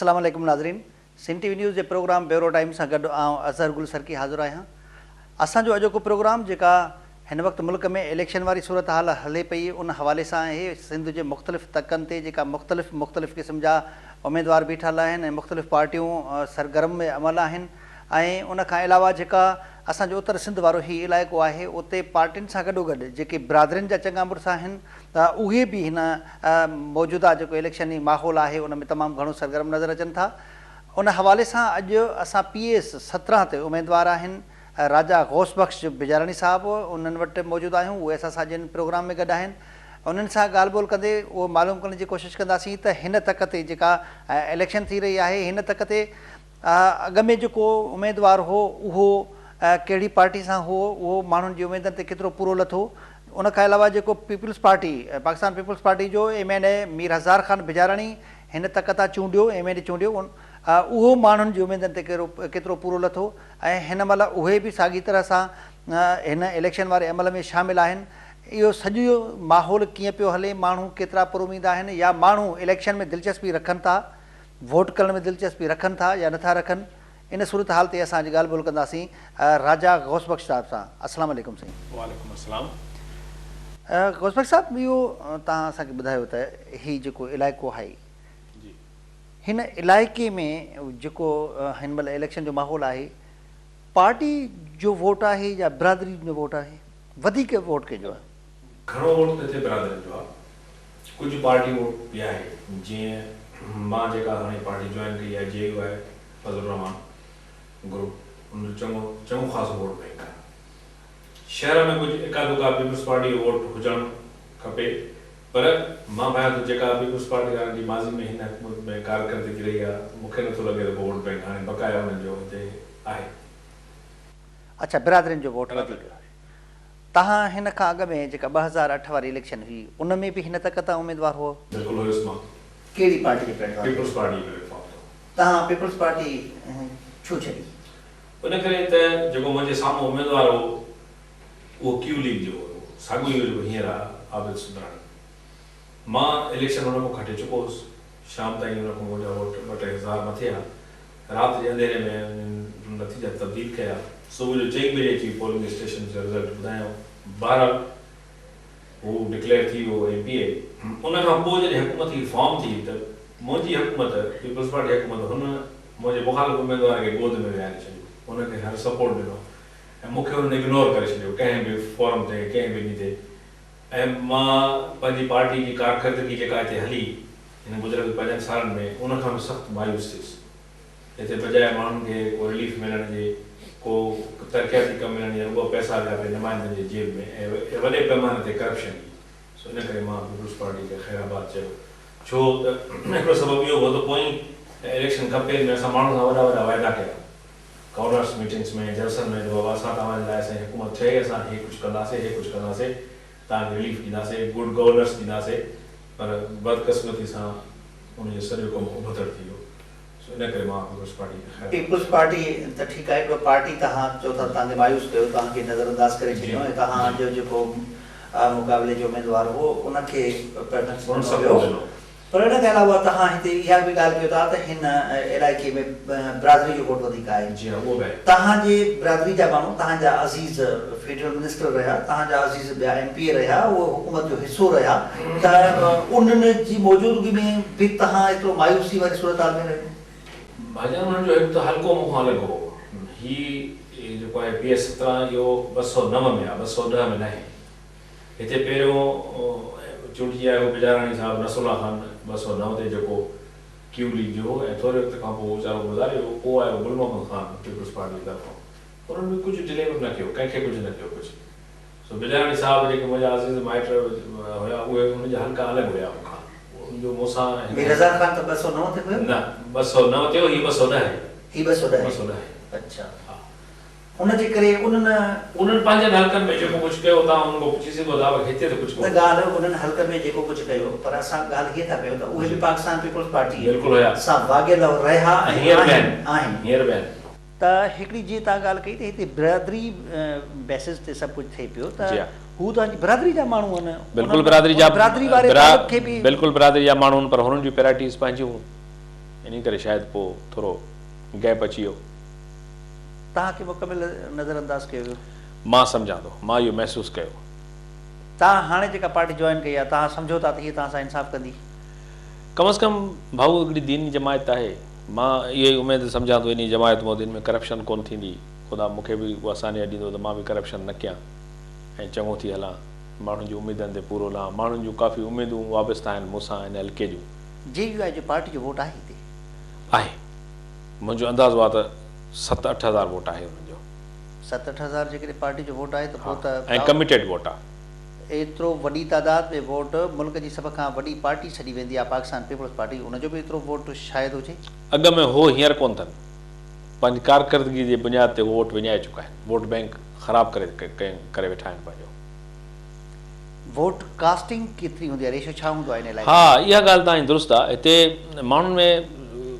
السلام عليڪم ناظرين سنڌ ٽي وي نيوز جي پروگرام بيورو ٽائيم سان گڏ آئون اظهر گل سرڪي حاضر آهيان اسان جو اڄوڪو پروگرام جيڪا هن وقت ملڪ ۾ اليڪشن واري صورتحال هلي پئي ان حوالي سان آهي سنڌ جي مختلف تڪن تي جيڪا مختلف مختلف قسم جا اميدوار بيٺل آهن ۽ مختلف پارٽيون سرگرم عمل آهن ۽ ان کان علاوه جيڪا اسان جو اتر سنڌ وارو هي علائقو آهي اتي پارٽين سان گڏوگڏ جيڪي برادرين جا چڱا مڙس آهن ته اهي به هن موجوده جيڪو اليڪشني ماحول آهي ان ۾ تمام گهڻو سرگرم نظر اچن ٿا ان حوالي سان اڄ اسان پي ايس 17 تي اميدوار آهن راجا غوث بخش بجاراڻي صاحب انهن وٽ موجود آهيون اهي اسان سان جن پروگرام ۾ گڏ آهن انهن سان ڳالهه ٻولهه ڪندي اهو معلوم ڪرڻ جي ڪوشش ڪنداسين ته هن تڪ تي جيڪا اليڪشن ٿي رهي آهي هن تڪ تي اڳ ۾ جيڪو اميدوار هو اهو ڪهڙي پارٽي سان هو، اهو ماڻهن جي اميدن تي ڪيترو پورو لٿو. ان کان علاوه جيڪو peoples party, Pakistan peoples party جو ايم اين اي مير هزار خان بجاراڻي هن تڪ تان چونڊيو، ايم اين اي چونڊيو، اهو ماڻهن جي اميدن تي ڪيترو پورو لٿو ۽ هن مهل اهي به ساڳي طرح سان هن اليڪشن واري عمل ۾ شامل آهن. اهو سڄو ماحول ڪيئن پيو هلي، ماڻهو ڪيترا پراميد آهن يا ماڻهو اليڪشن ۾ دلچسپي رکن ٿا، ووٽ ڪرڻ ۾ دلچسپي رکن ٿا يا نٿا رکن ان صورتحال تي اسان اڄ ڳالهه ٻولهه ڪنداسين راجا غوث بخش صاحب سان السلام عليڪم سائين. وعليڪم السلام. غوث بخش صاحب اهو توهان اسان کي ٻڌايو ته هي جيڪو علائقو آهي جي. هن علائقي ۾ جيڪو هن مهل اليڪشن جو ماحول آهي پارٽي جو ووٽ آهي يا برادري جو ووٽ آهي وڌيڪ ووٽ ڪنهن جو آهي؟ گهڻو ووٽ ته هتي برادرين جو آهي ڪجهه پارٽي ووٽ به آهي جيئن مان جيڪا هاڻي پارٽي جوائن ڪئي آهي جي يو آء فضل الرحمان گروپ ان جو چڱو چڱو خاصو ووٽ بينڪ آهي شهر ۾ ڪجهه اڪا دڪا پيپلز پارٽي جو ووٽ هجڻ کپي پر مان ڀانيان ٿو جيڪا پيپلز پارٽي وارن جي ماضي ۾ هن حڪومت ۾ ڪارڪردگي رهي آهي مون کي نٿو لڳي ته ڪو ووٽ بينڪ هاڻي بقايا انهن جو هتي آهي. اڇا برادرين جو ووٽ وڌيڪ. توهان هن کان اڳ ۾ جيڪا 2008 واري اليڪشن هئي ان ۾ به هن تڪ تان اميدوار هئو؟ بلڪل هيس مان. ڪهڙي پارٽي جي پليٽ فارم تي؟ پيپلز پارٽي جي پليٽ فارم تي. توهان پيپلز پارٽي ڇو ڇڏي؟ ان ڪري ته جيڪو منهنجي سامهون اميدوار هو اهو ڪيو ليگ جو هيو، ساڳيو ئي هو جيڪو هينئر آهي، عابد سندراڻي. مان اليڪشن هن کان کٽي چڪو هوس، شام تائين هن کان منهنجا ووٽ ٻه ٽي هزار مٿي ها. رات جي انڌيري ۾ انهن نتيجا تبديل ڪيا. صبح جو چئين بجي اچي پولنگ اسٽيشن جو رزلٽ ٻڌايائون. بهرحال هو ڊڪليئر ٿي ويو ايم پي اي. ان کان پوء جڏهن حڪومت هي فارم ٿي ته منهنجي حڪومت، پيپلز پارٽي حڪومت هن منهنجي مخالف اميدوار کي گود ۾ ويهاري ڇڏيو. هن کي هر سپورٽ ڏنو ۽ مون کي هنن اگنور ڪري ڇڏيو ڪنهن به فورم تي ڪنهن به ڏينهن تي ۽ مان پنهنجي پارٽي جي ڪارڪردگي جيڪا هتي هلي هن گذريل پنجن سالن ۾ ان کان به سخت مايوس ٿيس. هتي بجاء ماڻهن کي ڪو رليف ملڻ جي، ڪو ترقياتي ڪم ملڻ جي رڳو پئسا ويا پئي نمائندن جي جيب ۾ ۽ وڏي پئماني تي ڪرپشن هئي. سو ان ڪري مان پيپلز پارٽي کي خير آباد چيو. ڇو ته هڪڙو سبب اهو به هو ته پوئين اليڪشن ڪمپين ۾ اسان ماڻهن سان وڏا وڏا وعدا ڪيا. ڪارنرس ميٽنگس ۾ جلسن ۾ ته بابا اسان توهان جي لاء اسان جي حڪومت ٺهي اسان هي ڪجهه ڪنداسي هي ڪجهه ڪنداسي توهان کي رليف ڏينداسي گڊ گورنرس ڏينداسي پر بدقسمتي سان ان جو سڄو ڪم ابتڙ ٿي ويو سو ان ڪري مان پيپلز پارٽي کي خير پيپلز پارٽي ته ٺيڪ آهي پر پارٽي توهان چئو ٿا توهان کي مايوس ڪيو توهان کي نظر انداز ڪري ڇڏيو ۽ توهان جو جيڪو مقابلي جو اميدوار هو ان کي پريفرنس ڏنو ويو. پر ان کان علاوه توهان هتي اها به ڳالهه ڪيو ٿا ته هن علائقي ۾ برادري جو ووٽ وڌيڪ آهي. جي ها اهو به آهي. توهان جي برادري جا ماڻهو توهان جا عزيز فيڊرل منسٽر رهيا، توهان جا عزيز ٻيا ايم پي اي رهيا، اهي حڪومت جو حصو رهيا ته انهن جي موجودگي ۾ به توهان ايترو مايوسي واري صورتحال ۾ رهيو؟ ڀائيجان انهن جو هڪ ته حلقو مون کان الڳ هو. هي جيڪو آهي پي ايس 17 اهو 209 ۾ آهي 210 ۾ ناهي. هتي پهريون چونڊجي آيو هو بجاراڻي صاحب نصرالله خان 209 تي جيڪو ڪيو ليگ جو هو ۽ ٿوري وقت کان پوء ويچارو گذاري ويو پوء آيو گل محمد خان پيپلز پارٽي جي طرفان انهن به ڪجهه ڊليور نه ڪيو ڪنهن کي ڪجهه نه ڪيو ڪجهه سو بجاراڻي صاحب جيڪي منهنجا عزيز مائٽ هيا اهي انهن جا حلقا الڳ هيا مون کان ان جو مون سان هن مير رضا خان ته 209 تي هيو؟ نه 209 تي هو هي 210 آهي. هي 210 آهي. 210 آهي. اڇا. ها. ان جي ڪري انهن. انهن پنهنجن حلقن ۾ جيڪو ڪجهه ڪيو توهان انهن کان پڇي سگهو ٿا پر هتي ته ڪجهه ڪونه. نه ڳالهه انهن حلقن ۾ جيڪو ڪجهه ڪيو پر اسان ڳالهه هيء ٿا ڪيون ته اهي به پاڪستان پيپلز پارٽيء بلڪل هيا. سان واڳيل رهيا ۽ هينئر به آهن آهن. آهن. هينئر به آهن. ته هڪڙي جيئن توهان ڳالهه ڪئي ته هتي برادري بيسز تي سڀ ڪجهه ٿئي پيو ته جي ها. هو توهان جي برادري جا ماڻهو آهن بلڪل انهن برادري جا ان برادري واري برا تعلق کي به. بلڪل برادري جا ماڻهو آهن پر هنن جون پرائرٽيز پنهنجيون هيون. انهي ڪري شايد پوء ٿورو گيپ اچي ويو. توهان کي مڪمل نظر انداز ڪيو ويو. مان سمجهان ٿو. مان اهو محسوس ڪيو. توهان هاڻي جيڪا پارٽي جوائن ڪئي آهي، توهان سمجهو ٿا ته هيء توهان سان انصاف ڪندي؟ ڪم از ڪم ڀائو هڪڙي ديني جماعت ته آهي. مان اها ئي اميد سمجهان ٿو انهي جماعت مان ته ان ۾ ڪرپشن ڪونه ٿيندي. خدا مون کي به اها سانحه ڏيندو ته مان به ڪرپشن نه ڪيان ۽ چڱو ٿي هلان. ماڻهن جي اميدن تي پورو لهان. ماڻهن جون ڪافي اميدون وابسته آهن مون سان ان حلقي جون. جي يو آء جي پارٽي جو ووٽ آهي هتي؟ آهي. منهنجو اندازو آهي ته ست اٺ هزار ووٽ آهي انهن جو. ست اٺ هزار جيڪڏهن پارٽي جو ووٽ آهي ته پوء ته. ۽ ڪميٽيڊ ووٽ آهي. ايترو وڏي تعداد ۾ ووٽ ملڪ جي سڀ کان وڏي پارٽي سڏي ويندي آهي پاڪستان پيپلز پارٽي ان جو به ايترو ووٽ شايد هجي. اڳ ۾ هو هينئر ڪونه اٿن. پنهنجي ڪارڪردگي جي بنياد تي هو ووٽ وڃائي چڪا آهن. ووٽ بئنڪ خراب ڪري ڪري ويٺا آهن پنهنجو. ووٽ ڪاسٽنگ ڪيتري هوندي آهي ريشو ڇا هوندو آهي ان علائقي ها ۾؟ اها ڳالهه توهان جي درست آهي هتي ماڻهن ۾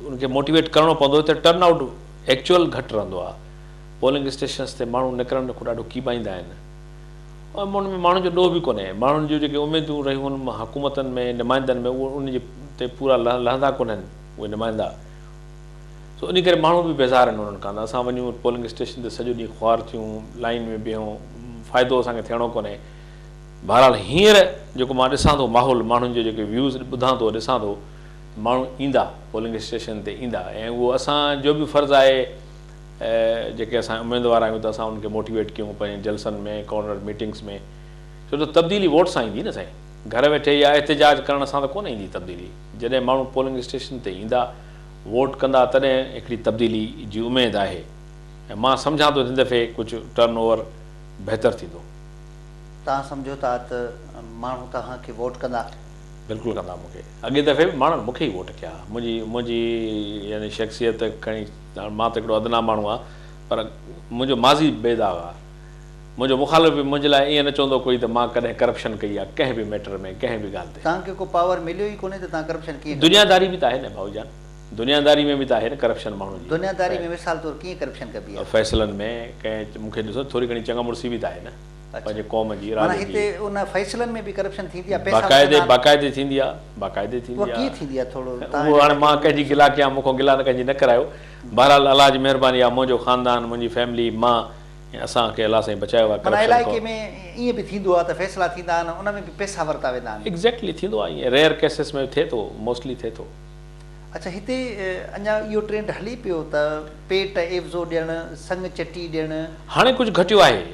ان کي موٽيويٽ ڪرڻو پوندو هتي ٽرن آئوٽ ايڪچوئل گهٽ رهندو آهي پولنگ اسٽيشنس تي ماڻهو نڪرڻ کان ڏاڍو ڪيٻائيندا آهن ۽ ان ۾ ماڻهن جو ڏوهه به ڪونهي ماڻهن جون جيڪي اميدون رهيون آهن حڪومتن ۾ نمائندن ۾ اهي ان جي تي پورا لهندا ڪونهن اهي نمائندا سو انهي ڪري ماڻهو به بيزار آهن انهن کان ته اسان وڃون پولنگ اسٽيشن تي سڄو ڏينهن خوار ٿيون لائين ۾ بيهون فائدو اسان کي ٿيڻو ڪونهي بهرحال هينئر جيڪو مان ڏسان ٿو ماحول ماڻهن جو جيڪي ويوز ٻڌان ٿو ڏسان ٿو ته ماڻهو ايندا پولنگ اسٽيشن تي ايندا ۽ اهو اسان جو به فرض آهي جيڪي اسان اميدوار آهيون ته اسان انهن کي موٽيويٽ ڪيون پنهنجي جلسن ۾ ڪارنر ميٽنگس ۾ ڇو ته تبديلي ووٽ سان ايندي نه سائين گهر ويٺي يا احتجاج ڪرڻ سان ته ڪونه ايندي تبديلي جڏهن ماڻهو پولنگ اسٽيشن تي ايندا ووٽ ڪندا تڏهن هڪڙي تبديلي جي اميد آهي ۽ مان سمجهان ٿو هن دفعي ڪجهه ٽرن اوور بهتر ٿيندو. توهان سمجهو ٿا ته ماڻهو توهان کي ووٽ ڪندا؟ بلڪل ڪندا مون کي اڳئين دفعي به ماڻهن مون کي ئي ووٽ ڪيا منهنجي منهنجي يعني شخصيت کڻي مان ته هڪڙو ادنيٰ ماڻهو آهيان پر منهنجو ماضي بي داغ آهي منهنجو مخالف به منهنجي لاء ائين نه چوندو ڪوئي ته مان ڪڏهن ڪرپشن ڪئي آهي ڪنهن به ميٽر ۾ ڪنهن به ڳالهه تي. توهان کي ڪو پاور مليو ئي ڪونهي ته توهان ڪرپشن ڪيئن ڪندو؟ دنيا داري به ته آهي نه ڀائو جان دنيا داري ۾ به ته آهي نه ڪرپشن ماڻهو جي. دنيا داري ۾ مثال طور ڪيئن ڪرپشن ڪبي آهي؟ فيصلن ۾ ڪنهن مون کي ڏسو ٿوري گهڻي چڱا مڙسي به ته آهي نه پنهنجي قوم جي راڄ معنيٰ جي. هتي ان فيصلن ۾ به ڪرپشن ٿيندي آهي پئسا باقاعدي وٺندا آهن. باقاعدي ٿيندي آهي باقاعدي اها ٿيندي ڪيئن آهي. ٿيندي آهي ٿورو توهان اهو هن هاڻي مان علائقي ۾ ڪنهن جي گلا ڪيان مون کان گلا نه ڪنهن جي نه ڪرايو بهرحال الله جي مهرباني آهي منهنجو خاندان منهنجي فيملي مان ۽ اسان کي الله سائين بچايو آهي معنيٰ ڪرپشن علائقي کان. ۾ ائين به ٿيندو آهي ته فيصلا ٿيندا آهن ان ۾ به پئسا ورتا ويندا آهن. ايگزيڪٽلي ٿيندو آهي ائين ريئر ڪيسز ۾ ٿئي ٿو موسٽلي ٿئي ٿو. اڇا هتي اڃا اهو ٽرينڊ هلي پيو ته پيٽ عيوضو ڏيڻ، سڱ چٽي ڏيڻ. هاڻي ڪجهه گهٽيو آهي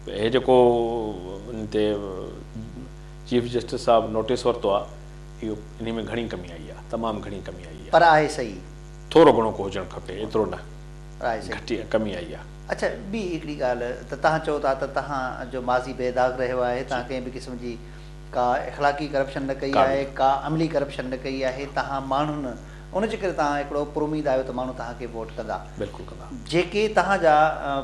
هي جيڪو ان تي چيف جسٽس صاحب نوٽيس ورتو آهي اهو انهي ۾ گهڻي ڪمي آئي آهي تمام گهڻي ڪمي آئي آهي. پر آهي صحيح. ٿورو گهڻو ڪو هجڻ کپي ايترو نه. پر آهي صحيح. گهٽي ڪمي آئي آهي. اڇا ٻي هڪڙي ڳالهه ته توهان چئو ٿا ته توهان جو ماضي بي داغ رهيو آهي، توهان ڪنهن به قسم جي ڪا اخلاقي ڪرپشن نه ڪئي آهي، ڪا عملي ڪرپشن نه ڪئي آهي، توهان ماڻهن ان جي ڪري توهان هڪڙو پراميد آهيو ته ماڻهو توهان کي ووٽ ڪندا. بلڪل ڪندا. جيڪي توهان جا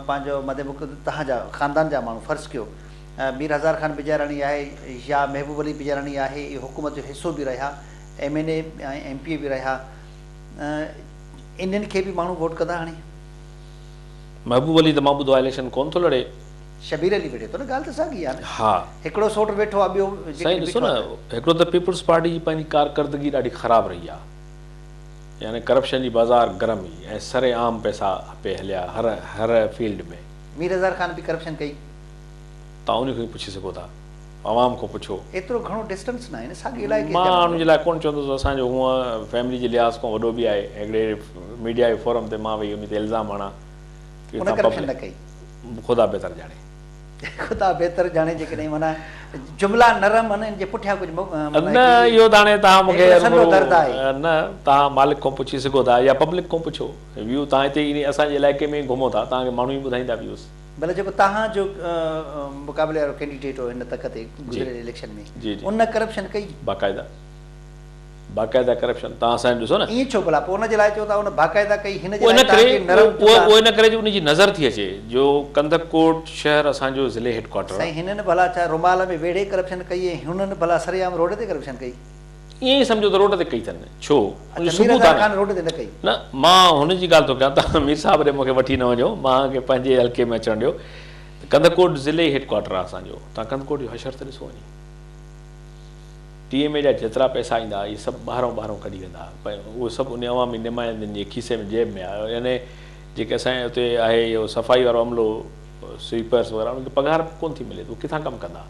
پنهنجو مد مقدم توهان جا خاندان جا ماڻهو فرض ڪيو مير هزار خان بجاراڻي آهي يا محبوب علي بجاراڻي آهي اهي حڪومت جو حصو به رهيا M N A ۽ M P A به رهيا انهن کي به ماڻهو ووٽ ڪندا هاڻي؟ محبوب علي ته مان ٻڌو آهي اليڪشن ڪونه ٿو لڙي. شبير علي وڙهي ٿو نه ڳالهه ته ساڳي آهي نه. ها. هڪڙو سوٽ ويٺو آهي ٻيو سائين جيڪڏهن ڏسو بيٺو نه آهي ته. هڪڙو ته پيپلز پارٽي جي پنهنجي ڪارڪردگي ڏاڍي خراب رهي آهي يعني ڪرپشن جي بازار گرم هئي ۽ سر عام پئسا پئي هليا هر هر فيلڊ ۾. مير هزار خان به ڪرپشن ڪئي. توهان انهي کان ئي پڇي سگهو ٿا. عوام کان پڇو. ايترو گهڻو ڊسٽنس ناهي نه ساڳي علائقي جا مان ماڻهو. ان جي لاء ڪونه چوندس اسان جو هونء فيملي جي لحاظ کان وڏو به آهي هڪڙي ميڊيا جي فورم تي مان ويهي ان تي الزام هڻان ته ان ڪرپشن نه ڪئي. خدا بهتر ڄاڻي. خدا بهتر ڄاڻي جيڪڏهن معنيٰ جملا نرم آهن ان جي پٺيان ڪجهه معنيٰ نه اهو ته هاڻي توهان مون کي هڪڙو سنهو درد آهي. نه توهان مالڪ کان پڇي سگهو ٿا يا پبلڪ کان پڇو ويو توهان هتي ئي اسان جي علائقي ۾ ئي گهمو ٿا توهان کي ماڻهو ئي ٻڌائيندا ويوز. ڀلا جيڪو توهان جو مقابلي وارو ڪينڊيڊيٽ هو هن تڪ تي گذريل اليڪشن ۾ ان ڪرپشن ڪئي؟ باقاعده باقاعده ڪرپشن توهان سائين ڏسو نه. ائين ڇو ڀلا پوء ان جي لاء چئو ٿا ان باقاعده ڪئي هن جي لاء توهان کي نرم جملا. اهو ان ڪري جو ان جي نظر ٿي اچي جو ڪنڌڪوٽ شهر اسان جو ضلعي هيڊ ڪوارٽر آهي. سائين هنن ڀلا ڇا رومال ۾ ويڙهي ڪرپشن ڪئي ۽ هنن ڀلا سرعام روڊ تي ڪرپشن ڪئي. ائين ئي سمجهو ته روڊ تي ڪئي اٿن. ڇو؟ ان جو اڇا مير ثبوت هزار آهي خان روڊ تي نه ڪئي. نه مان هن جي ڳالهه ٿو ڪيان توهان مير صاحب ڏي مون کي وٺي نه وڃو مان کي پنهنجي حلقي ۾ اچڻ ڏيو ته ڪنڌڪوٽ ضلعي هيڊ ڪوارٽر آهي اسان جو توهان ڪنڌڪوٽ جو حشر ته ڏسو وڃي ٽي ٽي ايم اي جا جيترا پئسا ايندا اهي سڀ ٻاهران ٻاهران ڪڍي ويندا اهي سڀ ان عوامي نمائندن جي کيسي ۾ جيب ۾ آيو يعني جيڪي اسان جي اتي آهي اهو صفائي وارو عملو سوئيپرس وغيره انهن کي پگهار به ڪونه ٿي ملي ته اهي ڪٿان ڪم ڪندا.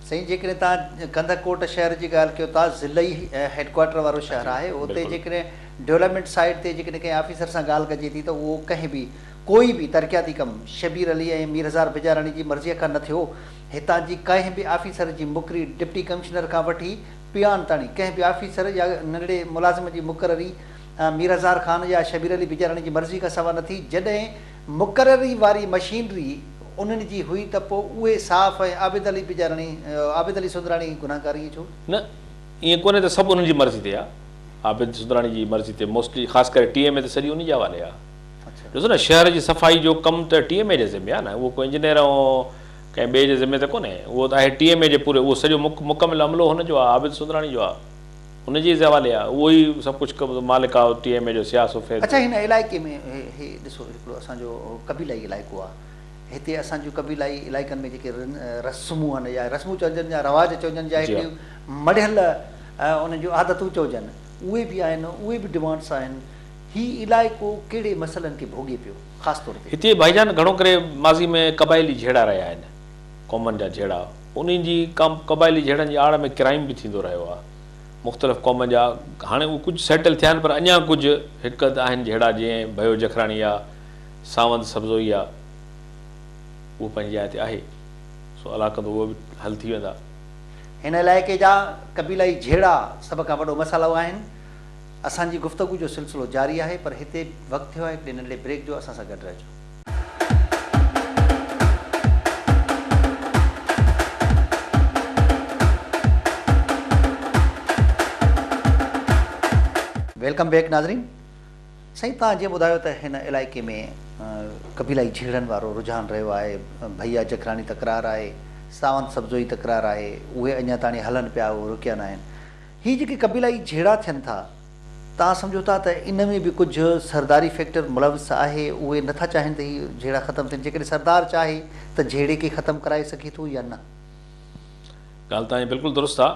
سائين جيڪڏهن توهان ڪنڌڪوٽ شهر جي ڳالهه ڪيو ٿا ضلعي هيڊ ڪوارٽر وارو شهر آهي اتي جيڪڏهن ڊولپمينٽ سائيڊ تي جيڪڏهن ڪنهن آفيسر سان ڳالهه ڪجي ٿي ته اهو ڪنهن به ڪوئي به ترقياتي ڪم شبير علي ۽ مير هزار بجاراڻي جي مرضيء کان نه ٿيو هتان جي ڪنهن به آفيسر جي مقرري ڊپٽي ڪمشنر کان وٺي پيان تاڻي ڪنهن به آفيسر يا ننڍڙي ملازم جي مقرري مير هزار خان يا شبير علي بجاراڻي جي مرضي کان سوا نه ٿي جڏهن مقرري واري مشينري انهن جي هئي ته پوء اهي صاف ۽ عابد علي بجاراڻي عابد علي سندراڻي گنهگار ائين ڇو؟ نه ائين ڪونهي ته سڀ انهن جي مرضي تي آ عابد سندراڻي جي مرضي تي موسٽلي خاص ڪري ٽي ايم اي ته سڄي انهي جي حوالي آ. ڏسو نه شهر جي صفائي جو ڪم ته ٽي ايم اي جي ذمي آهي نه اهو ڪو انجنيئر ۽ ڪنهن ٻئي جي ذمي ته ڪونهي اهو ته آهي ٽي ايم اي جي پوري اهو سڄو مڪمل عملو هن جو آهي عابد سندراڻي جو آهي هن جي حوالي آهي اهو ئي سڀ ڪجهه مالڪ آهي ٽي ايم اي جو سياهه سفيد اڇا هن علائقي ۾ هي ڏسو هڪڙو اسان جو قبيلائي علائقو آهي هتي اسان جون قبيلائي علائقن ۾ جيڪي رسمون آهن يا رسمون چئجن يا رواج چئجن يا هڪڙيون مڙهيل انهن جون عادتون چئجن اهي به آهن اهي به ڊمانڊس آهن هي علائقو ڪهڙي مسئلن کي ڀوڳي پيو خاص طور تي؟ هتي ڀائيجان گهڻو ڪري ماضي ۾ قبائلي جهيڙا رهيا آهن، قومن جا جهيڙا، انهن جي قبائلي جهيڙن جي آڙ ۾ ڪرائيم به ٿيندو رهيو آهي، مختلف قومن جا، هاڻي اهي ڪجهه سيٽل ٿيا آهن پر اڃا ڪجهه هڪ اڌ آهن جهيڙا جيئن ڀيو جکراڻي آ، ساوند سبزوئي آ، اهو پنهنجي جاء تي آهي، سو الله ڪندو اهي به حل ٿي ويندا. هن علائقي جا قبيلائي جهيڙا سڀ کان وڏو مسئلو آهن. اسان جي گفتگو جو سلسلو جاري آهي پر هتي وقت ٿيو آهي هڪڙي ننڍڙي بريڪ جو اسان سان گڏ رهجو. Welcome back ناظرين سائين توهان جيئن ٻڌايو ته هن علائقي ۾ قبيلائي جهيڙن وارو رجحان رهيو آهي ڀئيا جکراڻي تڪرار آهي ساوند سبزوئي تڪرار آهي اهي اڃا تاڻي هلن پيا اهي رڪيا ناهن هي جيڪي قبيلائي جهيڙا ٿين ٿا، توهان سمجهو ٿا ته ان ۾ به ڪجهه سرداري فيڪٽر ملوث آهي، اهي نه ٿا چاهين ته هي جهيڙا ختم ٿين، جيڪڏهن سردار چاهي ته جهيڙي کي ختم ڪرائي سگهي ٿو يا نه؟ ڳالهه توهان جي بلڪل درست آ.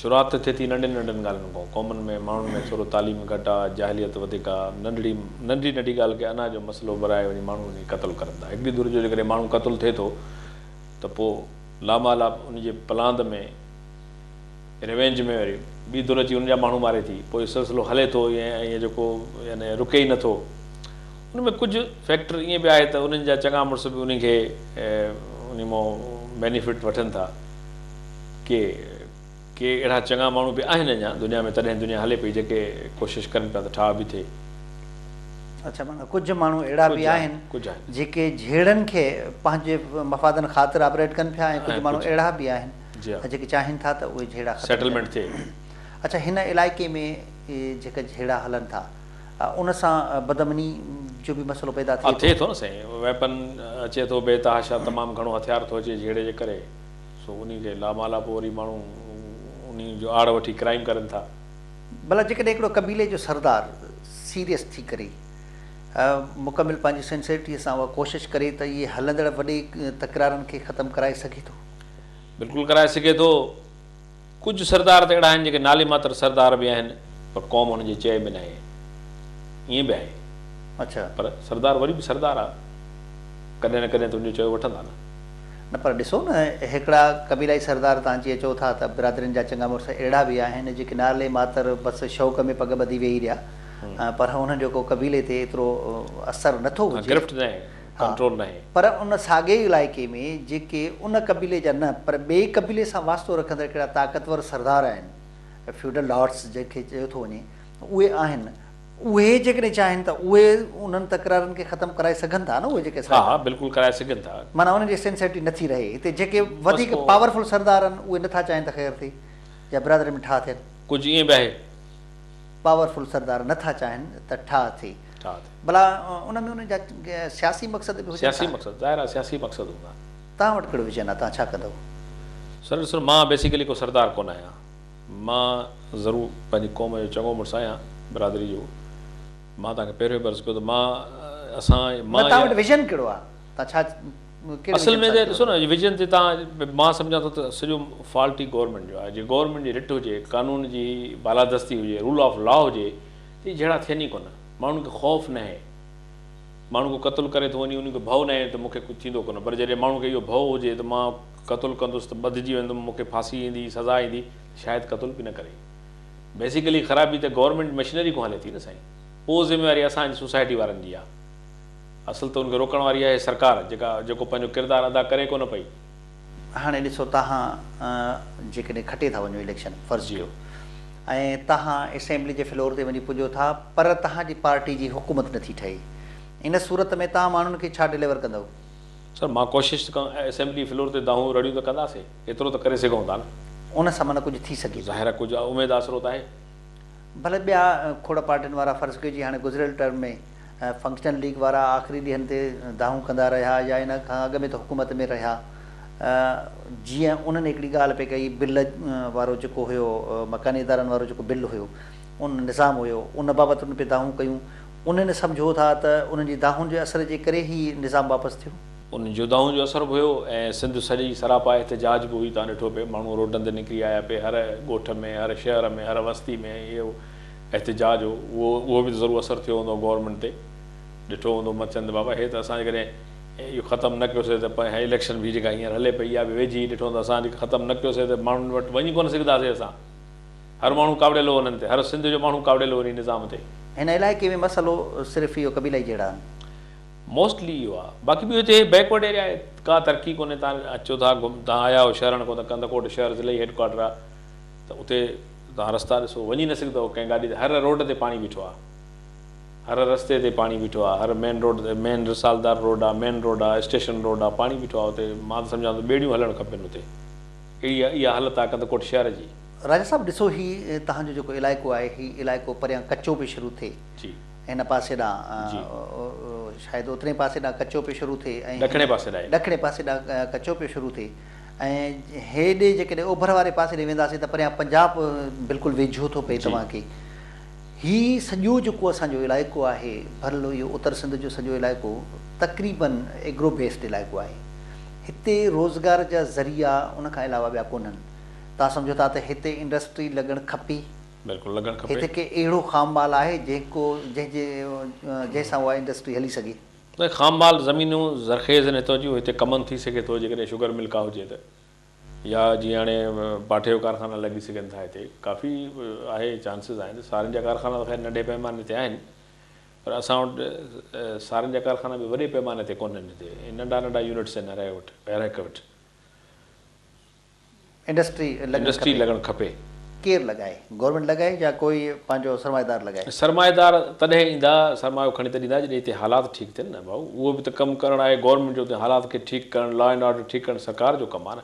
شروعات ته ٿئي ٿي ننڍين ننڍين ڳالهين کان. قومن ۾ ماڻهن ۾ ٿورو تعليم گهٽ آ، جاهليت وڌيڪ آ. ننڍڙي ننڍي ننڍي ڳالهه کي انا جو مسئلو بڻائي وڃي ماڻهو وڃي قتل ڪرن ٿا. هڪڙي ڌر جو جيڪڏهن ماڻهو قتل ٿئي ٿو ته پوء لامحاله ان جي پلاند ۾ ريونج ۾ وري ٻي ڌر اچي ان جا ماڻهو ماري ٿي پوء اهو سلسلو هلي ٿو ائين ائين جيڪو يعني رڪي ئي نٿو ان ۾ ڪجهه فيڪٽر ائين به آهي ته انهن جا چڱا مڙس به انهن کي انهي مان بينيفٽ وٺن ٿا ڪي ڪي اهڙا چڱا ماڻهو به آهن اڃا دنيا ۾ تڏهن دنيا هلي پئي جيڪي ڪوشش ڪن پيا ته ٺاهه به ٿئي. اڇا معنيٰ ڪجهه ماڻهو اهڙا به آهن جيڪي جهيڙن کي پنهنجي مفادن خاطر آپريٽ ڪن پيا ۽ ڪجهه ماڻهو اهڙا به آهن جيڪي چاهين ٿا ته اهي جهيڙا ختم سيٽلمينٽ ٿئي. اڇا هن علائقي ۾ جيڪا جهيڙا هلن ٿا ان سان بدامني جو به مسئلو پيدا ٿئي ٿو؟ ٿئي ٿو نه سائين ويپن اچي ٿو بي تحاشا تمام گهڻو هٿيار ٿو اچي جهيڙي جي ڪري سو انهي کي لامحاله پوء وري ماڻهو انهي جو آڙ وٺي ڪرائيم ڪرن ٿا. ڀلا جيڪڏهن هڪڙو قبيلي جو سردار سيريس ٿي ڪري مڪمل پنهنجي سنسيرٽي سان اها ڪوشش ڪري ته اهي هلندڙ وڏي تڪرارن کي ختم ڪرائي سگهي ٿو؟ بلڪل ڪرائي سگهي ٿو. ڪجهه سردار ته اهڙا آهن جيڪي نالي ماتر سردار به آهن پر قوم هن جي چئي به ناهي. ائين به آهي. اڇا. پر سردار وري به سردار آ. ڪڏهن نه ڪڏهن ته ان جو چيو وٺندا نه. نه پر ڏسو نه هڪڙا قبيلائي سردار تان جيئن چئو ٿا ته برادرين جا چڱا مڙس اهڙا به آهن جيڪي نالي ماتر بس شوق ۾ پڳ ٻڌي ويهي رهيا پر انهن جو ڪو قبيلي تي ايترو اثر نه ٿو هجي. گرفت ناهي. ڪنٽرول ناهي. پر ان ساڳئي علائقي ۾ جيڪي ان قبيلي جا نه پر ٻئي قبيلي سان واسطو رکندڙ ڪهڙا طاقتور سردار آهن، فيوڊل لارڊس جنهن کي چيو ٿو وڃي، اهي آهن، اهي جيڪڏهن چاهين ته اهي انهن تڪرارن کي ختم ڪرائي سگهن ٿا نه اهي جيڪي ها ها بلڪل ڪرائي سگهن ٿا. معنيٰ انهن جي سينسرٽي نه ٿي رهي. هتي جيڪي وڌيڪ پاورفل سردار آهن اهي نه ٿا چاهين ته خير ٿئي يا برادرين ۾ ٺاهه ٿين. ڪجهه ائين به آهي. پاورفل سردار نه ٿا چاهين ته ٺاهه ٿئي. ٺاهه ٿئي. ڀلا ان ۾ انهن جا سياسي مقصد به هجن ٿا؟ سياسي مقصد ظاهر آهي سياسي مقصد هوندا. توهان وٽ ڪهڙو ويزن آهي توهان ڇا ڪندؤ؟ سر ڏسو مان بيسيڪلي ڪو سردار ڪونه آهيان مان ضرور پنهنجي قوم جو چڱو مڙس آهيان برادري جو مان توهان کي پهريون به عرض ڪيو ته مان اسان مان نه توهان وٽ ويزن ڪهڙو آهي توهان ڇا ڪهڙي اصل ويزن ۾ سان ته ٿيو ڏسو نه ويزن تي تان مان سمجهان ٿو ته سڄو فالٽ ئي گورنمينٽ جو آهي جي گورنمينٽ جي رٽ هجي قانون جي بالادستي هجي رول آف لا هجي ته اهي جهيڙا ٿين ئي ڪونه ماڻهن کي خوف ناهي ماڻهو ڪو قتل ڪري ٿو وڃي ان کي ڀؤ ناهي ته مون کي ڪجهه ٿيندو ڪونه پر جڏهن ماڻهو کي اهو ڀؤ هجي ته مان قتل ڪندس ته ٻڌجي ويندم مون کي ڦاسي ايندي سزا ايندي ته شايد قتل به نه ڪري بيسيڪلي خرابي ته گورنمينٽ مشنري کان هلي ٿي نه سائين پوء ذميواري اسان جي سوسائٽي وارن جي آهي اصل ته ان کي روڪڻ واري آهي سرڪار جيڪا جيڪو پنهنجو ڪردار ادا ڪري ڪونه پئي. هاڻي ڏسو تهان جيڪڏهن کٽي ٿا وڃو اليڪشن فرض ڪيو ۽ تهان اسيمبلي جي فلور تي وڃي پڄو ٿا پر تهان جي پارٽي جي حڪومت نٿي ٺهي ان صورت ۾ تهان ماڻهن کي ڇا ڊليور ڪندؤ؟ سر مان ڪوشش ته ڪندس اسيمبلي فلور تي دانهون رڙيون ته ڪنداسين ايترو ته ڪري سگهون ٿا نه. ان سان معنيٰ ڪجهه ٿي سگهي ٿو. ظاهر آهي ڪجهه اميد آسرو ته آهي. ڀلي ٻيا کوڙ پارٽين وارا فرض ڪيو جي هاڻي گذريل ٽرم ۾ فنڪشنل ليگ وارا آخري ڏينهن تي دانهون ڪندا رهيا يا ان کان اڳ ۾ ته حڪومت ۾ رهيا جيئن انهن هڪڙي ڳالهه پئي ڪئي بل وارو جيڪو هيو مڪاني ادارن وارو جيڪو بل هيو ان نظام هيو ان بابت انهن پئي دانهون ڪيون انهن سمجهو ٿا ته انهن جي دانهن جي اثر جي ڪري هي نظام واپس ٿيو. انهن جو دانهن جو اثر به هيو ۽ سنڌ سڄي سراپا احتجاج به هئي تان ڏٺو پئي ماڻهو روڊن تي نڪري آيا پئي هر ڳوٺ ۾ هر شهر ۾ هر وستي ۾ اهو احتجاج هو اهو اهو به ته ضرور اثر ٿيو هوندو گورنمينٽ تي ڏٺو هوندو مچن ته بابا هي ته اسان جيڪڏهن اهو ختم نه ڪيوسي ته پنهنجي اليڪشن به جيڪا هينئر هلي پئي اها به ويجهي ڏٺو هوندو اسان جيڪا ختم نه ڪيوسي ته ماڻهن وٽ وڃي ڪونه سگهنداسي اسان هر ماڻهو ڪاوڙيل هو انهن تي هر سنڌ جو ماڻهو ڪاوڙيل هو انهي نظام تي. هن علائقي ۾ مسئلو صرف اهو قبيلائي جهيڙا آهن. موسٽلي اهو آهي باقي ٻيو هتي بيڪورڊ ايريا آهي ڪا ترقي ڪونهي تان اچو ٿا تان آيا آهيو شهرن کان ته ڪنڌڪوٽ شهر ضلعي هيڊ ڪوارٽر آهي ته اتي توهان رستا ڏسو وڃي نه سگهندؤ ڪنهن گاڏي تي هر روڊ تي پاڻي بيٺو آهي هر رستي تي پاڻي بيٺو آهي هر مين روڊ تي مين رسالدار روڊ آهي مين روڊ آهي اسٽيشن روڊ آهي پاڻي بيٺو آهي اتي مان ته سمجهان ٿو ٻيڙيون هلڻ کپن اتي اهڙي اها حالت آهي ڪنڌڪوٽ شهر جي. راجا صاحب ڏسو هي توهان جو جيڪو علائقو آهي هي علائقو پريان ڪچو پيو شروع ٿئي جي. هن پاسي ڏانهن شايد اترين پاسي ڏانهن ڪچو پيو شروع ٿئي ۽ ڏکڻي پاسي ڏانهن. ڏکڻي پاسي ڏانهن ڪچو پيو شروع ٿئي ۽ هيڏي جيڪڏهن اوڀر واري پاسي ڏي وينداسين ته پريان پنجاب بلڪل ويجهو ٿو پئي توهان کي. هي سڄو جيڪو اسان جو علائقو آهي ڀرل اهو اتر سنڌ جو سڄو علائقو تقريبن ايگرو بيسڊ علائقو آهي. هتي روزگار جا ذريعا ان کان علاوه ٻيا ڪونهن. توهان سمجهو ٿا ته هتي انڊسٽري لڳڻ کپي. بلڪل لڳڻ کپي. هتي ڪي اهڙو خام مال آهي جنهن ڪو جنهن جي جنهن سان اها انڊسٽري هلي سگهي. نه خام مال زمينون زرخيز آهن هتان جون هتي ڪمند ٿي سگهي ٿو جيڪڏهن شگر مل ڪا هجي ته يا جيئن هاڻي پاٺي جو ڪارخانا لڳي سگهن ٿا هتي ڪافي آهي چانسز آهن سارين جا ڪارخانا ته خير ننڍي پئماني تي آهن پر اسان وٽ سارين جا ڪارخانا به وڏي پئماني تي ڪونهن هتي ننڍا ننڍا يونٽس آهن هر وٽ هر هڪ وٽ. انڊسٽري لڳڻ انڊسٽري لڳڻ کپي. ڪير لڳائي؟ گورنمينٽ لڳائي يا ڪوئي پنهنجو سرمائيدار لڳائي؟ سرمائيدار تڏهن ايندا، سرمايو کڻي تڏهن ايندا جڏهن هتي حالات ٺيڪ ٿين نه ڀائو. اهو به ته ڪم ڪرڻ آهي گورنمينٽ جو ته حالات کي ٺيڪ ڪرڻ، لا اينڊ آرڊر ٺيڪ ڪرڻ سرڪار جو ڪم آهي نه.